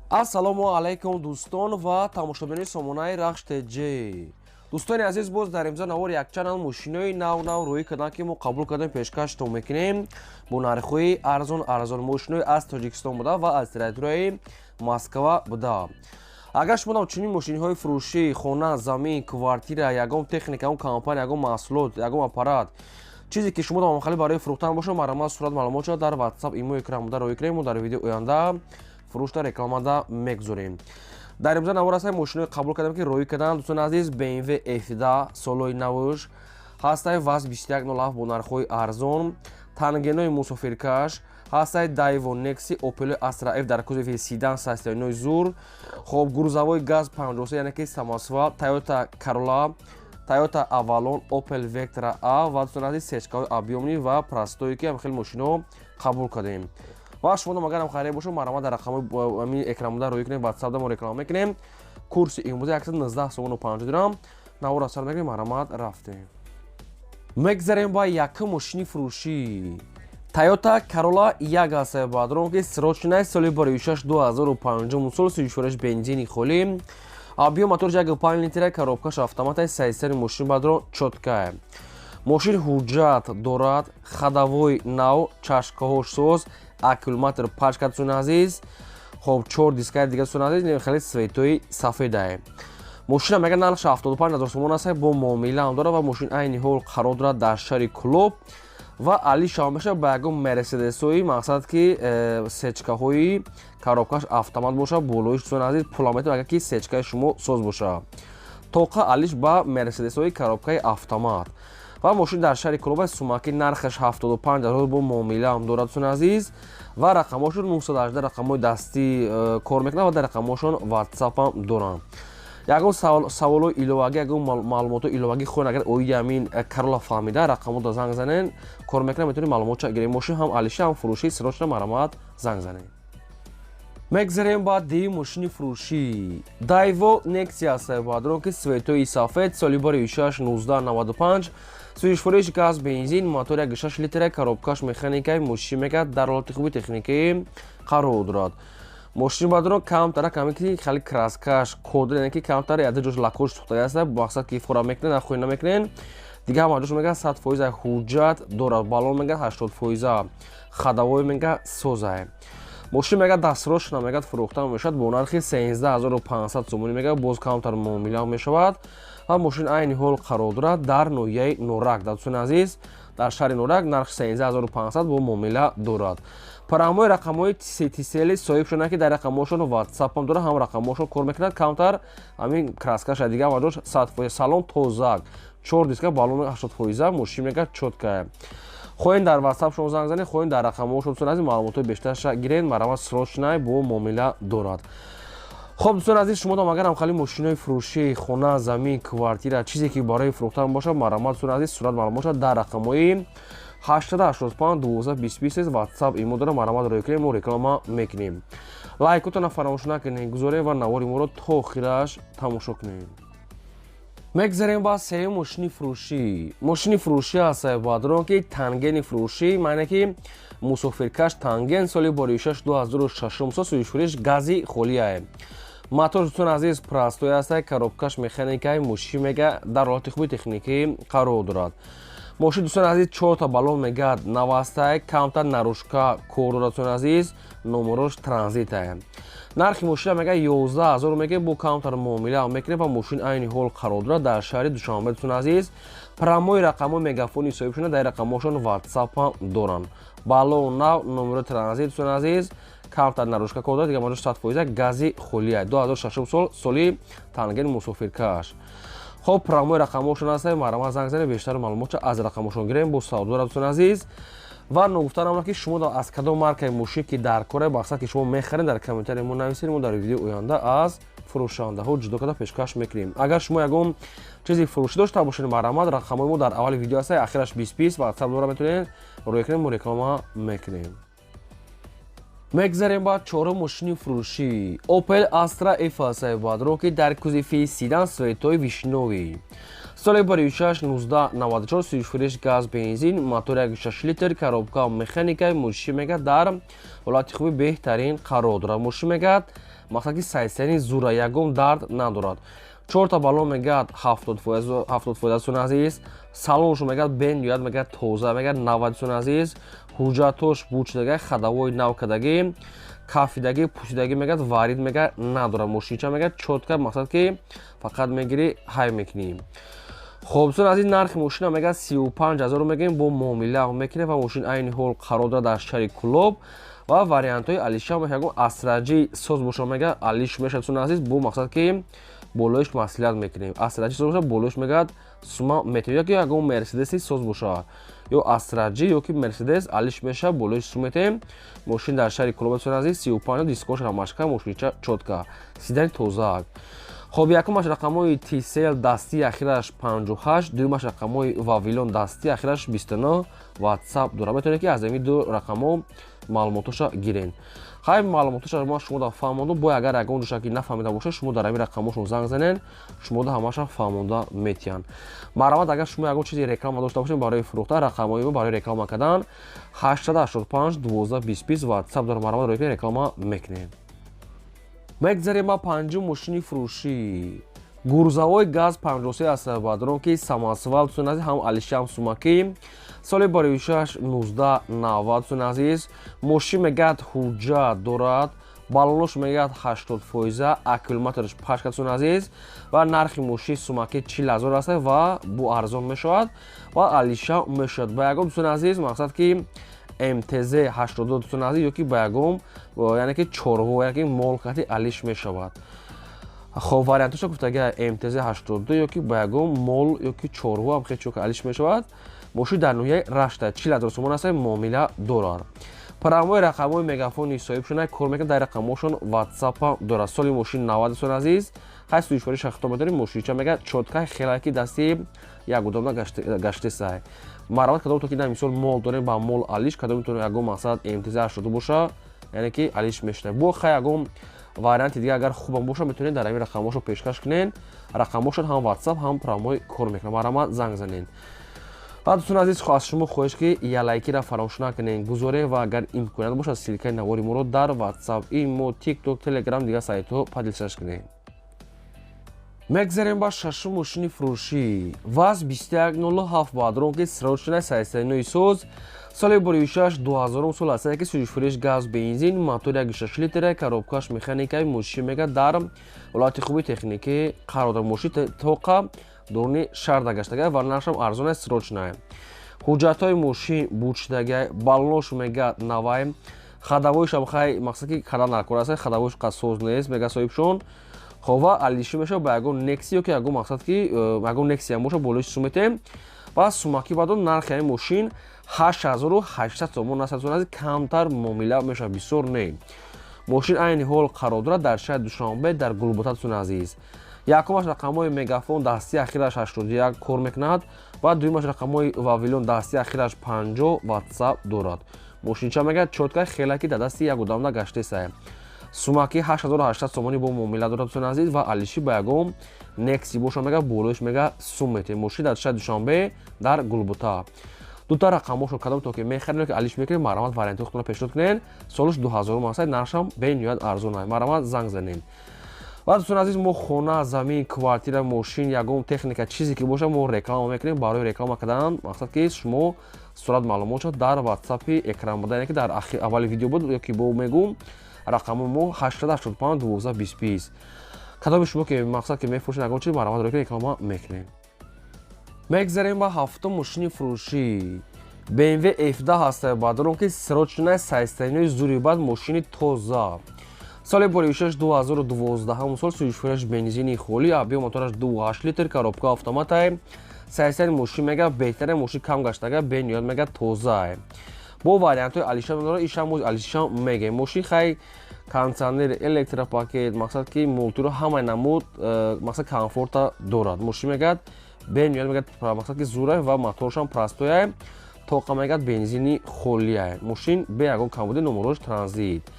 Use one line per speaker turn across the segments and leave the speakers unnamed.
Ассалому алайкум, дӯстон ва тамошобинони сомонаи Рахш ТЖ. Дӯстони азиз, боз дар имзо навор якчанд мошинои нав нав рӯӣ карданд, ки мо қабул кардем, пешкаштон мекунем бо нархҳои арзон арзон. Мошинои аз Тоҷикистон буда ва аз территорияи Москва буда. Агар шумо чунин мошинҳои фурӯшӣ, хона, замин, квартира, ягон техника, ягон компания, ягон маҳсулот, ягон аппарат, чизе ки шумо дамхали барои фурӯхтан бошад, марҳамат, сурат, маълумотшо дар WhatsApp, имо, экран буда роӣ кунем. Мо дар видео оянда фурӯшта рекламада мегузорем. Дар имзо навор ҳастай мошинои қабул кардем, ки роӣ карданд. Дӯстони азиз, BMW F10 солои навш ҳастай, ВАЗ 2107 бо нархҳои арзон, Тангенои мусофиркаш ҳастай, Daewoo Nexi, Opel Astra F дар кузови седан, состояниеи зур. Хоб, грузовой ГАЗ 53, яъне ки самосвал, Toyota Corolla, Toyota Avalon, Opel Vectra A ва, дӯстони азиз, сечкаҳои объёмный ва простой, ки ҳам хеле мошино қабул кардем. Ва шумо агарам хайре бошад, марҳамат, дар рақамҳои экранбуда роӣ кунем, WhatsApp мо реклама мекунем. Курси имрӯза 119 сомону 50 дирам. Навора сар мекунем, марҳамат, рафтем. Мегзарем ба якум мошини фурӯшӣ. Toyota Corolla як ҳастае, бадрон, ки срочный, соли барои 2005 сол, сӯзишвораш бензини холӣ, объём моторш 1,5 литра, коробкаш автоматай, сайсари мошин, бадрон, чёткая. Мошин ҳуҷҷат дорад, ходовой нав, чашкаҳош соз, аккумулятор пачка, дӯстони азиз. Хоб, чор дискаи дига, дӯстони азиз, хеле цветои сафедае. Мошина мега нархш 75 000 сомон аст, бо муомила ҳам дорад ва мошин айни ҳол қарор дорад дар шаҳри Кӯлоб ва али шава мешавад ба ягон Мерседесҳои, мақсад ки сечкаҳои коробкаш автомат бошад, болоиш, дӯстони азиз, пула метавонад, агар ки сечкаи шумо соз бошад, тоқа алиш ба Мерседесҳои коробкаи автомат. Ва мошин дар шаҳри Кӯлоб аст. Сумаки нархаш 75 000, бо муомила ҳам дорад, дӯстони азиз. Ва рақамҳошон 918, рақамҳои дастӣ кор мекунад ва дар рақамҳошон WhatsApp ҳам доранд. Ягон саволҳои иловагӣ, ягон маълумотҳои иловагӣ хоҳед, агар оиди ҳамин Карола фаҳмида, рақамҳода занг занен, кор мекунад, метавонед маълумотша гиред. Мошин ҳам алиша, ҳам фурӯшӣ, срочно марҳамат, занг занед. Мегзарем ба дуюм мошини фурӯшӣ. Daewoo Nexia ҳастае, ки цветои сафед, соли бори 6 1995, сӯзишвориш газ, бензин, мотор 1,6 литра, коробкаш механикаи. Мошин мегӯяд, дар ҳолати хуби техникӣ қарор дорад. Мошини бадро камтара каме ки хеле краскаш кодр, яъне ки камтар яда ҷош лакош сӯхтага аст, мақсад ки фора мекунед, нахоҳӣ намекунед. Дига ҳама ҷош мегӯяд 100%, ҳуҷҷат дорад, балон мегӯяд 80%, ходовой мегӯяд созае. Мошин мегӯяд дастрошна, мегӯяд фурӯхта мешавад бо нархи 13 500 сомонӣ, мегӯяд боз камтар муомила мешавад. Ва мошин айни ҳол қарор дорад дар ноҳияи Норак, дӯстони азиз, дар шаҳри Норак. Нарх 13 500, бо муомила дорад. Парамои рақамҳои Сетисели соҳиб шуданд, ки дар рақамҳошон WhatsApp ҳам дорад, ҳам рақамҳошон кор мекунад. Камтар ҳамин краскаша, дига ҳама 100%, салон тозак, чор диска, балони 80%, мошин мегӯяд чёткая. Хоҳем дар WhatsApp шумо занг занед, хоҳем дар рақамҳошон, дӯстони азиз, маълумотҳои бештарша гиред. Марҳамат, срочный, бо муомила дорад. Хоб, дӯстони азиз, шумо дам агарам хали мошинои фурӯшӣ, хона, замин, квартира, чизе ки барои фурӯхтан бошад, марҳамат, дӯстони азиз, сурат, маълумот дар рақамҳои 885 12 20 20 WhatsApp, имо дора, марҳамат, роӣ кунем, мо реклама мекунем. Лайкотона фаромӯш накунед, гузорем ва навори моро то охираш тамошо кунем. Мегзарем ба сеюм мошини фурӯшӣ. Мошини фурӯшӣ ҳастае, бадрон, ки Тангени фурӯшӣ, маъне ки мусофиркаш Танген, соли боришаш 2006 сол, сӯзишвориш гази холияе. Мотор, дӯстони азиз, простой ҳастай, коробкаш механикаи. Мошин мега дар ҳолати хуби техникӣ қарор дорад. Мошин, дӯстони азиз, чорта баллон мегӯяд навастай, камтар наружка кор дорад, дӯстони азиз, номерош транзитае. Нархи мошина мегӯяд 11 000 мегӯяд, бо камтар муомила мекунед. Ва мошин айни ҳол қарор дорад дар шаҳри Душанбе, дӯстони азиз. Прямой рақамҳои Мегафони соҳиб шуда, дар рақамҳошон WhatsApp ҳам доранд. Баллон нав, номеро транзит, дӯстони азиз, камтар наружка кор дорад, дига маҷош 100%, гази холия, 2006 сол, соли Танген мусофиркаш. Хоб, прямой рақамҳошон ҳастанд, марҳамат, занг занед, бештар маълумотша аз рақамҳошон гирем, бо савдо дорад, дӯстони азиз. Ва ногуфта намонад, ки шумо аз кадом маркаи мошин ки дар кора, мақсад ки шумо мехаред, дар комментария мо нависед, мо дар видеои оянда аз фурӯшандаҳо ҷудо карда пешкаш мекунем. Агар шумо ягон чизи фурӯшӣ дошта бошед, марҳамат, рақамҳои мо дар аввали видео ҳаста, ахираш 20 20, WhatsApp дора, метавонед рӯя кунед, мо реклама мекунем. Мегзарем ба чорум мошини фурӯшӣ. Opel Astra F ҳастае, бадро, ки дар кузови седан, цветои вишнёвый. Соли 2006 1994 сӯзишвориш газ бензин, мотор 1.6 литр, коробка механика. Мошин мегӯяд дар ҳолати хуби беҳтарин қарор дорад. Мошин мегӯяд мақсад ки сайсани зура, ягон дард надорад. Чорта баллон мегӯяд 70% суни азиз. Салоншо мегӯяд бениҳоят мегӯяд тоза, мегӯяд 90 суни азиз. Ҳуҷҷатош бучидагӣ, ходовой нав кардагӣ, кафидагӣ, пусидагӣ, мегӯяд варид мегӯяд надорад. Мошинча мегӯяд чётко, мақсад ки фақат мегирӣ, ҳай мекунӣ. Хоб, дӯстони азиз, нархи мошина мегӯяд 35 000 мегӯем, бо муомила мекунем ва мошин айни ҳол қарор дорад дар шаҳри Кӯлоб ва вариантҳои алиша мегӯяд Астра Ҷи соз боша, мегӯяд алиш мешавад, дӯстони азиз, бо мақсад ки болоиш маслиҳат мекунем. Астра Ҷи соз боша, болоиш мегӯяд сума метавем, ёки ягон Мерседеси соз боша, ё Астра Ҷи, ёки Мерседес алиш мешавад, болоиш сум метавем. Мошин дар шаҳри Кӯлоб, дӯстони азиз, 35 дискош рамашка, мошинча чётко, сидани тозаак. Хоб, якумаш рақамҳои Тисел дастии ахираш 58, дуюмаш рақамҳои Вавилон дастии ахираш 29, WhatsApp дорад. Метавонед ки аз ҳамин ду рақамҳо маълумотоша гирен. Хай, маълумотоша ма шумо да фаҳмондум. Бо агар ягон ҷоша ки нафаҳмида бошед, шумо дар ҳамин рақамҳошон занг занен, шумо да ҳамаша фаҳмонда метиҳанд. Марҳамат, агар шумо ягон чизи реклама дошта бошед барои фурӯхта, рақамҳои мо барои реклама кардан 885 12 20 WhatsApp дорад. Марҳамат, рӯи реклама мекунем. Мегзарем ба панҷум мошини фурӯшӣ. Грузовой ГАЗ 53 аст, бадрон ки самосвал, дӯстони азиз, ҳам алиша, ҳам сумакӣ. Соли 2006 1990, дӯстони азиз. Мошин мегӯяд ҳуҷҷат дорад, баллонош мегӯяд 80 фоиза, аккумулятораш пачка, дӯстони азиз, ва нархи мошин сумакӣ 40 000 аст ва бу арзон мешавад ва алиша мешавад ба ягон, дӯстони азиз, мақсад ки МТЗ 82, дӯстони азиз, ёки ба ягон, яъне ки чорво, яъне ки молкати алиш мешавад. Хоб, вариантоша гуфтага МТЗ 82 ёки ба ягон мол ёки чорво ҳам хел чӯка алиш мешавад. Мошин дар ноҳияи Рашта, 40 000 сомон аст, муомила дорад. Прямой рақамҳои Мегафони соҳибшона кор мекунад, дар рақамҳошон WhatsApp дорад. Соли мошин 90, дӯстони азиз. Хай, сӯзишворӣ шахто медорем. Мошинча мегӯяд чётко, хеле ки дасти як удобно гаштесай. Марҳамат, кадомто ки на мисол мол дорем, ба мол алиш, кадомтон ягон мақсад МТЗ 82 боша, яъне ки алиш мешавад. Бо хай, ягон варианти дига агар хубам боша, метавонед дар ҳамин рақамҳошо пешкаш кунед. Рақамҳошон ҳам WhatsApp, ҳам прямой кор мекунад. Марҳамат, занг занед. Ва дӯстони азиз, аз шумо хоҳиш ки я лайкира фаромӯш накунед, гузоред ва агар имконият бошад, ссылкаи навори моро дар WhatsApp, имо, TikTok, Telegram, дигар сайтҳо поделиться кунед. Мегзарем ба шашум мошини фурӯшӣ. ВАЗ 2107, бадрон ки срочный, сайсайнои соз. Соли 2006 2000 сол аст, ки сӯзишвориш газ бензин, мотор 1.6 литра, коробкаш механикаи. Мошин мега дар ҳолати хуби техникӣ қарор дорад. Мошин тоқа дуруни шаҳрда гаштага ва нархшам арзон аст, срочная. Ҳуҷҷатҳои мошин бучидага, баллонош мега навай, ходовойшам хай, мақсад ки када наркор аст, ходовойш қасоз нест, мега соҳибшон. Хоб, ва алиши мешавад ба ягон Некси ёки ягон, мақсад ки ягон Нексиам боша, болои сум метем ва сумакӣ. Баъдон нархи ҳамин мошин 8800 сомон аст, камтар муомила мешавад, бисёр не. Мошин айни ҳол қарор дорад дар шаҳри Душанбе, дар Гулбота, дӯстони азиз. Якумаш рақамҳои Мегафон дастии ахираш 81 кор мекунад ва дуюмаш рақамҳои Вавилон дастии ахираш 50, WhatsApp дорад. Мошинча мегӯяд чётко, хеле ки дар дасти як одамда гаштесай. Сумаки 8800 сомонӣ бо муомила дорад, дӯстони азиз, ва алиши ба ягон Некси боша, мега болоиш мега сум метем. Мошин дар шаҳри Душанбе, дар Гулбута. Дута рақамҳошо кадом то ки мехарем, ки алиш мекунем, марҳамат, вариантҳои худтонро пешниҳод кунед. Солаш 2000 аст, нархшам бениҳоят арзон аст. Марҳамат, занг занед. Ва дӯстони азиз, мо хона, замин, квартира, мошин, ягон техника, чизе ки боша, мо реклама мекунем. Барои реклама кардан, мақсад ки шумо сурат маълумотшо дар WhatsApпи экран буда, яъне ки дар аввали видео буд, ёки бо мегум, рақами мо 885 12 20. Кадоми шумо ки мақсад ки мефурӯшед ягон чиз, марҳамат, реклама мекунем. Мегзарем ба ҳафтум мошини фурӯшӣ. BMW F10 ҳаста, баъдорон ки срочная, сайстайнои зури бад, мошини тоза. Соли боришаш 2012 сол, сӯзишвораш бензини холӣ, объём мотораш 2.8 литр, коробка автоматай. Сайсари мошин мега беҳтаре, мошин кам гаштага, бениҳоят мега тозае. Бо вариантҳои алиша дора, ишам боз алиша меге. Мошин хай кондиционер, электропакет, мақсад ки мултиро, ҳамаи намуд мақсад комфорта дорад. Мошин мегӯяд бениҳоят мегӯяд мақсад ки зурае ва моторшам простояе, тоқа мегӯяд бензини холияе. Мошин бе ягон камбуди, номерош транзит.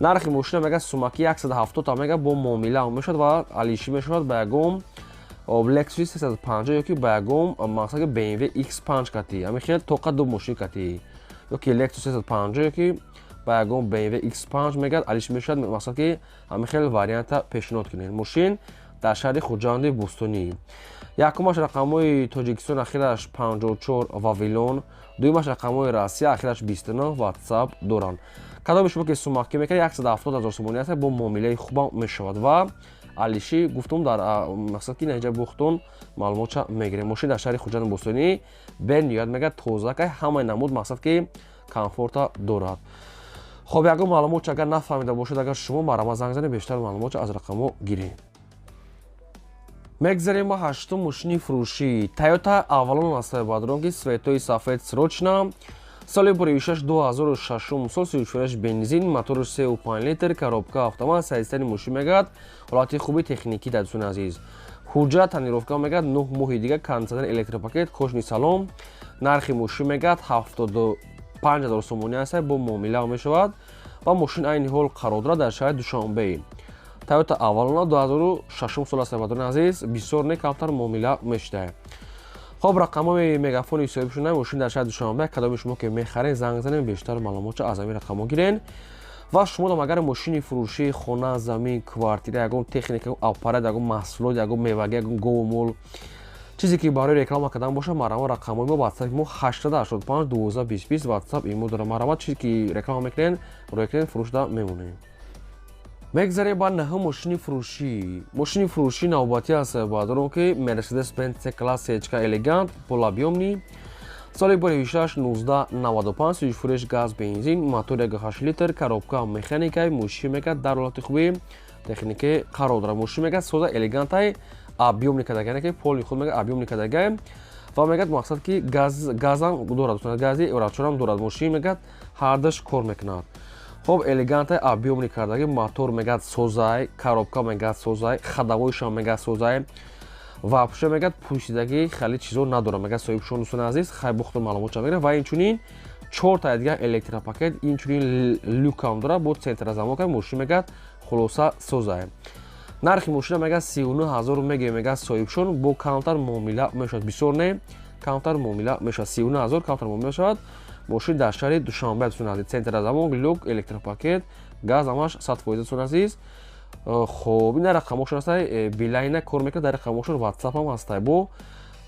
Нархи мошина мегӯяд сумаки 170 та мега, бо муомила мешавад ва алишӣ мешавад ба ягон. Lexus 350 ёки ба ягон мақсад BMW X5 кати, ҳамин хел тоқа ду мошин кати, ёки Lexus 350 ёки ба ягон BMW X5 мегӯяд, алиш мешавад. Мақсад ки ҳамин хел варианта пешниҳод кунед. Мошин дар шаҳри Хуҷанди Бӯстонӣ. Якумаш рақамҳои Тоҷикистон, ахираш 54, Вавилон, дуюмаш рақамҳои Россия, ахираш 29, WhatsApp доранд. Кадоми шумо ки сумаҳкӣ мекунед, 170 000 сомонӣ аст, бо муомилаи хубам мешавад. Ва алиши гуфтум, дар мақсад ки наинҷа бухтун маълумотша мегирем. Мошин дар шаҳри Хуҷанди Бӯстонӣ, бениҳоят мегӯяд тозакай, ҳамаи намуд мақсад ки комфорта дорад. Хоб, ягон маълумотча агар нафаҳмида бошед, агар шумо марама занг занед, бештар маълумотча аз рақамҳо гирем. Мегзарем ба ҳаштум мошини фурӯшӣ. Тойота Авалон аст, бадрон, ки цветои сафед, срочно, соли буришаш 2006 сол, сӯзишвораш бензин, мотори 3,5 литр, коробка автомат. Состояниеи мошин мегӯяд ҳолати хуби техникӣ дар, дӯстони азиз. Ҳуҷҷат тонировка мегӯяд 9 моҳи дига, кондиционер, электропакет, кожаный салон. Нархи мошин мегӯяд 75 000 сомонӣ аст, бо муомила мешавад. Ва мошин айни ҳол қарор дорад дар шаҳри Душанбе. Тойота Авалона 2006 сол аст, бадрони азиз, бисёр не, камтар муомила мешудае. Хоб, рақамҳои мегафони соҳиб шуда, мошин дар шаҳри Душанбе. Кадоми шумо ки мехаред, занг занед, бештар маълумотча аз ҳамин рақамҳо гирен. Ва шумо агар мошини фурӯшӣ, хона, замин, квартира, ягон техника, аппарат, ягон маҳсулот, ягон мевагӣ, ягон гову мол, чизе ки барои реклама кардан боша, марҳамат, рақамҳои мо, ватсапи мо 885 12 20 20, ватсап имо дорам. Марҳамат, чизе ки реклама мекунед, рӯя кунед, фурӯшда мемонем. Мегзарем ба наҳум мошини фурӯшӣ. Мошини фурӯшӣ навбатӣ аст, баъдорон, ки Мерседес Бенз С класс сечка элегант полуобъёмный, соли боришаш 1995, сӯзишфурӯш газ, бензин, мотор 1,8 литр, коробка механикай. Мошин мегӯяд дар ҳолати хуби техникӣ қарор дорад. Мошин мегӯяд соза, элегантай, объёмный кардагай, ки поли худ мегӯяд объёмный кардагай. Ва мегӯяд мақсад ки газам дорад, гази рачорам дорад. Мошин мегӯяд ҳардаш кор мекунад. Хоб, элегантай, объёмный кардаги, мотор мегӯяд созай, коробка мегӯяд созай, ходовойшам мегӯяд созай. Вообще мегӯяд пӯшидагӣ хеле чизо надорад, мегӯяд соҳибшон, дӯстони азиз. Хай, бухтун маълумотша мегирад. Ва инчунин чорта дигар электропакет, инчунин люкам дорад, бо центрозамока. Мошин мегӯяд хулоса созай. Нархи мошина мегӯяд 39 000 мегӯяд, мегӯяд соҳибшон, бо камтар муомила мешавад, бисёр не, камтар муомила мешавад, 39 000 камтар муомила мешавад. Мошин дар шаҳри Душанбе, дӯстони азиз, центрозамок, люк, электропакет, газ ҳамаш 100%, дӯстони азиз. Хоб, ин дар рақамҳошон ҳастай, Билайна кор мекунад, дар рақамҳошон ватсап ҳам ҳастай. Бо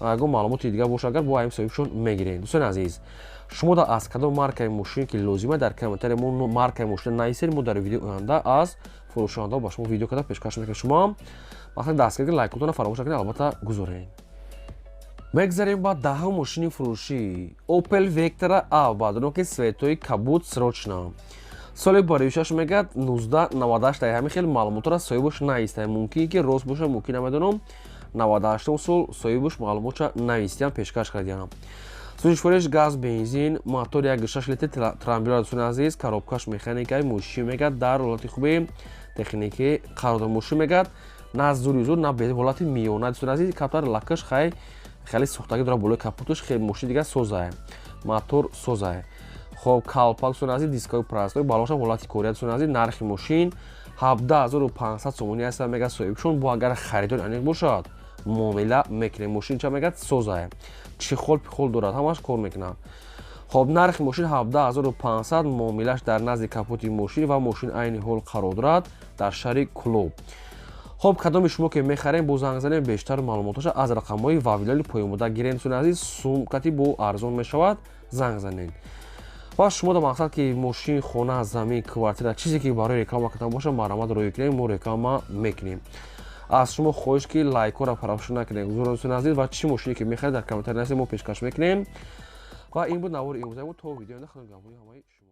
ягон маълумоти дигар боша агар, бо ҳамин соҳибшон мегирем. Дӯстони азиз, шумо да аз кадом маркаи мошин ки лозима, дар комментария мо маркаи мошина нависед, мо дар видео оянда аз фурӯшондаҳо ба шумо видео карда пешкаш мекунем. Шумо ҳам мақсад дастгирӣ, лайкотона фаромӯш накунед, албатта, гузоред. Мегзарем ба даҳум мошини фурӯшӣ. Opel Vectra A, баъдоно ки цветои кабуд, срочно, соли баришаш мегӯяд 1998. Ҳамин хел маълумотро соҳибаш навистам, мумкин ки рост боша, мумкин, намедонам. 98 сол соҳибаш маълумотша навистиям, пешкаш кардиям. Сӯзишвориш газ, бензин, мотор 1,6 литр, трамблёр, дӯстони азиз, коробкаш механикаи. Мошин мегӯяд дар ҳолати хуби техникӣ қарор дорад. Мошин мегӯяд на зури зур, на ҳолати миёна, дӯстони азиз. Камтар лакаш хай хеле сӯхтагӣ дорад болои капоташ. Хеле мошин дигар созае, мотор созае. Хоб, калпак, дӯстони азиз, дискаи простой, балошам ҳолати кория, дӯстони азиз. Нархи мошин 17 500 сомонӣ аст, мегӯяд соҳибшон, бо агар харидори аниқ бошад, муомила мекунем. Мошин ча мегӯяд созае, чехол пихол дорад, ҳамаш кор мекунад. Хоб, нархи мошин 17 500, муомилаш дар назди капоти мошин. Ва мошин айни ҳол қарор дорад дар шаҳри Кӯлоб. Хоб, кадоми шумо ки мехарем, бо занг занем, бештар маълумоташа аз рақамҳои вавилони поёнбуда гирем. Дӯстони азиз, сумкати бо арзон мешавад, занг занед. Ва шумо да мақсад ки мошин, хона, замин, квартира, чизе ки барои реклама кардан боша, марҳамат, рӯй кунем, мо реклама мекунем. Аз шумо хоҳиш ки лайкҳоро фаромӯш накунед, дӯстони азиз. Ва чӣ мошине ки мехаред, дар комментария нависед, мо пешкаш мекунем. Ва ин буд навори имрӯзаи мо. То видеои худо ҳамаи шумо.